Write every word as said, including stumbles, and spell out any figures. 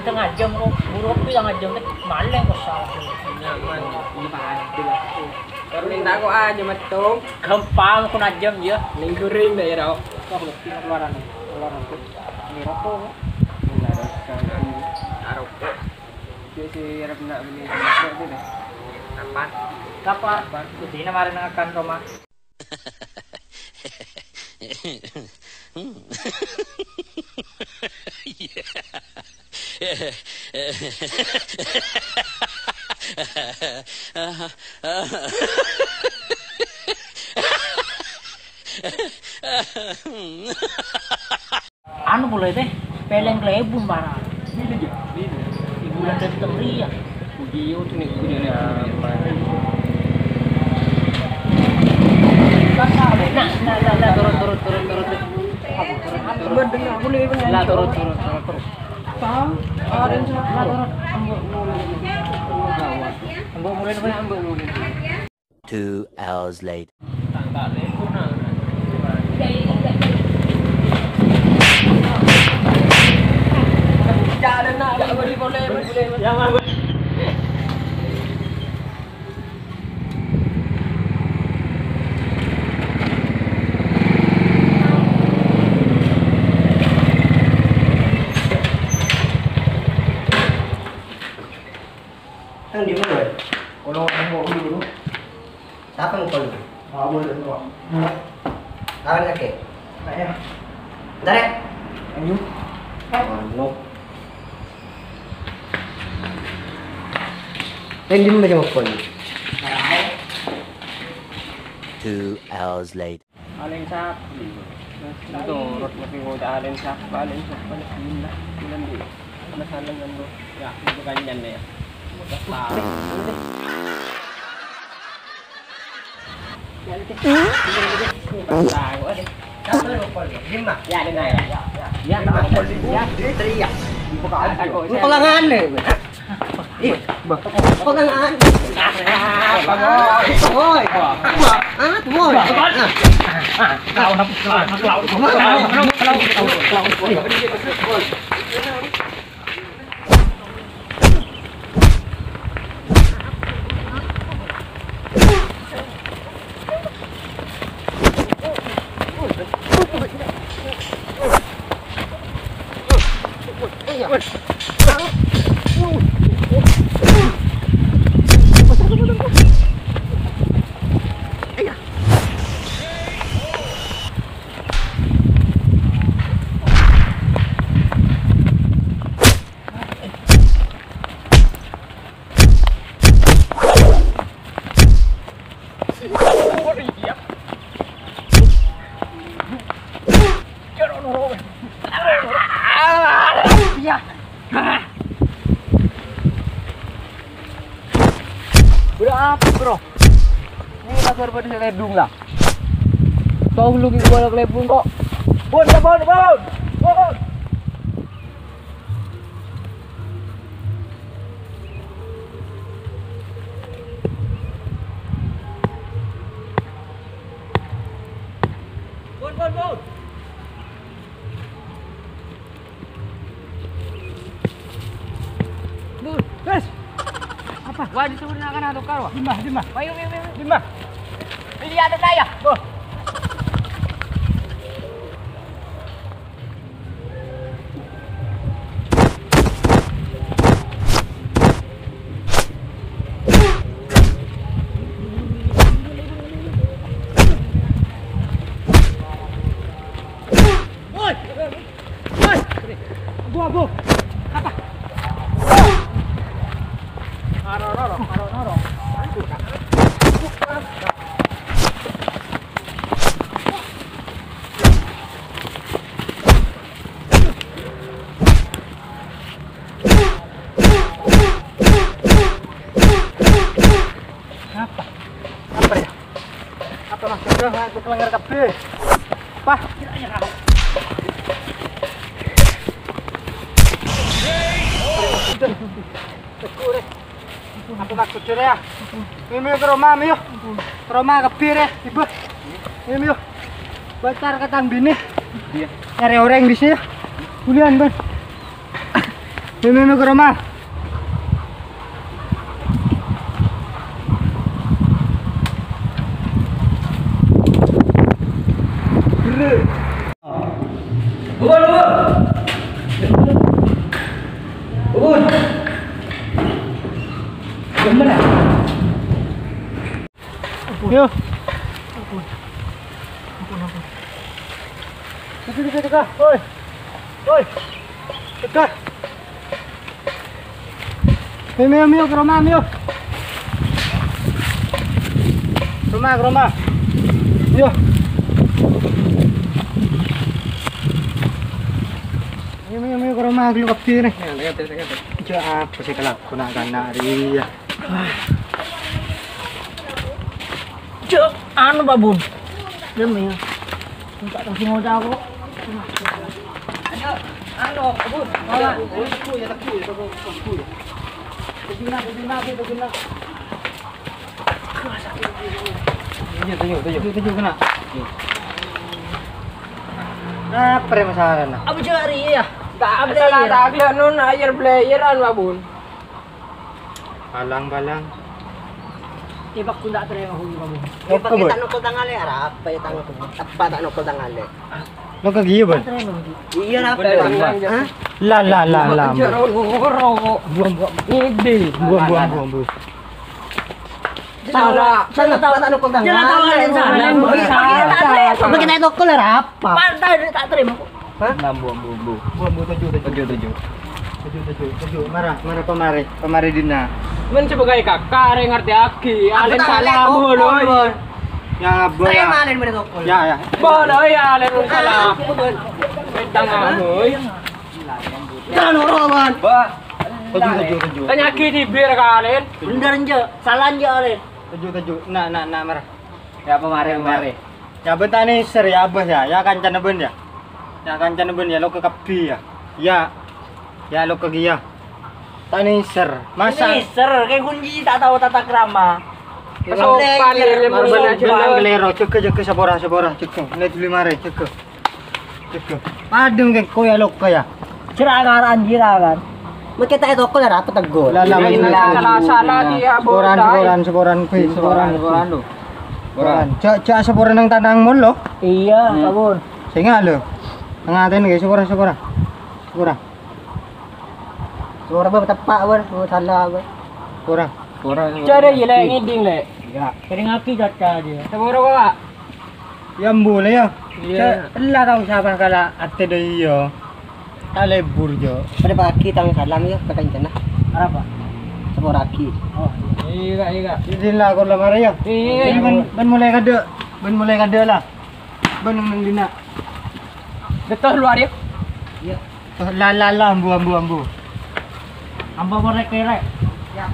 Ngajam kok, buru pi ngajam nih, malèng kok salah. Nyaman, ini padu lah. Karo ning tako aja metung. Gampang kok ngajam ya. Ning goreng dah ya, Rok. Kok lebih keluaran, keluaran tuh. Ini rokok. Enggak ada. Rokok. Dia si Retna beli rokok itu deh. Kapan? Kapan? Kapan? Jadi ini kemarin akan Roma. Anu polè tè, pèlèng kalèbun para. Ibu udah dateng ria. Video tuh nih, video nih apa? Nah, nah, nah, nah, turun, turun, turun, turun. Lah, turun, turun, turun, turun. Tahu? Ada yang salah. Lah, turun. Ambo mulai. Ambo mulai, ambo mulai. Two hours later. Tang di mana? Kalau mau dulu. Sapa yang call? Apa yang call? Apa yang kakek? Saya. Bentar ya. Ayo. Anu. Yang di mana yang call? Two hours later. Alèng sapa? Turut mesti ngoca' alèng sapa, alèng sapa, alèng sapa. Bulan di. Penasaran kan, Bro? Ya, itu kan nyan deh. Udah tahu. Ya, dengar ya. Ya, ya. Teriak. Buka aja. Ini pegangan nih. Ih, Bang. Pegangan. Woi. Ah, woi. Berapa, Bro? Ini kasar pada saya dong lah. Tolong lu gua lagi lebung kok. Bun, bun, bun, bun. Bun, bun, bun. Bun, guys. Apa? Wah, disuruh nak kena tukar, wah. Dimma, dimma. Ayo, ayo, ayo. Dimma. Lihat saya. Bun. Woi! Woi! Abu, abu! Apa? Aro, aro, aro, aro. Apa? Apa ya? Apa maksudnya? Aku kelengar kabeh. Pah. Tegur, eh. Apa maksudnya ya? Mimi ke rumah, mi, yo. Ke rumah kabeh, eh. Ibu. Mimi, yo. Bacar katang bini. Iya. Nyari orang di sini, ya. Bulian, Bang. Mè', mè', mè' ka roma. Bun, bun. Bun. Bun, bun. Yo. Ampun. Ampun, ampun. Teka, teka, teka. Woi. Woi. Teka. Mè', mè', mè', ka roma, mè'. Ka roma, ka roma. Yo. Mè', mè', mè', ka roma, ghâllu kabbhi nè. Jhâ' apa sè kalako na'-kana' rèya? Cek, anu, Pak Bun. Dem, ya. Minta kasih ngoca' aku. Ayo, anu, Pak Bun. Malah. Tujuh, tujuh, tujuh, tujuh, kena. Apa masalahnya? Apa cari ya? Tak ada salah, ya. Tak ada nun, air belayaran, Pak Bun. Palang, palang. Tèbak ku ta' tarèma, Bun. Tèbak, Bun. Ta' nokol tang alè', arapa ya ta' nokol? Apa ta' nokol tang alè'? Lo ka ghiyâ, Bun? Iyâ, arapa? Hah? La, la, la, la, Bun. Buang, buang. Ini. Buang, buang, buang, buang. Salah. Salah, ta' nokol tang alè'. Salah. Apa kita nokol arapa? Pantai ta' tarèma, kok. Hah? Enam, bu, bu, bu. Bu, bu, tujuh, tujuh. Tujuh, tujuh. Tujuh, tujuh, tujuh. Mara, mara, pamarè, pamarè dinna'. Men coba gawe kakak, arè ngartèyaghi. Alèn salah, Bu, lho. Ya, Bu, ya. Saya malin bener tokol. Ya, ya. Bu, lho, ya, alèn salah. Tang, Bu. Jangan orang, Man. Tujuh, tujuh, tujuh. Tanyaghi di bir, Kak, alèn. Bener, Njo. Salah, Njo, alèn. Tujuh, tujuh. Nah, nah, nah, mara. Ya, pamarè, pamarè. Ya, bân ta' nèser, ya, Abah, ya. Ya, kancana bân, ya. Ya, kancana bân, ya, lo ka kabbhi, ya. Ya. Ya, lo ka ghiyâ. Ta' nèser. Masa nèser, kayak kunci tak tahu tata krama. Sopan, ya, sopan. Kalèro, jâgâ, jâgâ, sapora, sapora, jâgâ. Lè dhuli marè, jâgâ. Jâgâ. Padâ kèng koyâ lo ka, ya. Jârèya kara'an, jârèya kan. Mèkè ta' ètokol arapa tegghu. Lah, lah, ini lah, salah, salah dia, saporan, bodoh. Saporan, saporan, kuwi, saporan, saporan, saporan, lho. Saporan. Jhâ', jhâ' saporan nang tanang mon, lho. Iya, Pak Bun. Sènga', lho. Ngatèn, guys, saporan, saporan. Saporan. Saporan, Bun, teppa', Bun. Oh, salah, Bun. Saporan. Saporan, saporan. Jârèya, Lè', ngèdhing, Lè'. Iya. Kèdhingaghi caca aja. Saporan, Pak. Ya, mbu la, ya. Iya. Cè', ella tao sapa kala atè dâ' iyâ. Ta' lebur, Jo. Padâ paghi tang salam, ya, ka kancana. Arapa? Saporaghi. Oh, iya, Kak, iya, Kak. Jadi la, kor la marè, ya. Iya, iya. Bân, bân molaè kadâ'. Bân molaè kadâ' la. Bân neng dinna'. Betul, luar, ya. Iya. Tuh, la, la, la, ambu, ambu, ambu. Ambu morè kèrè. Ya.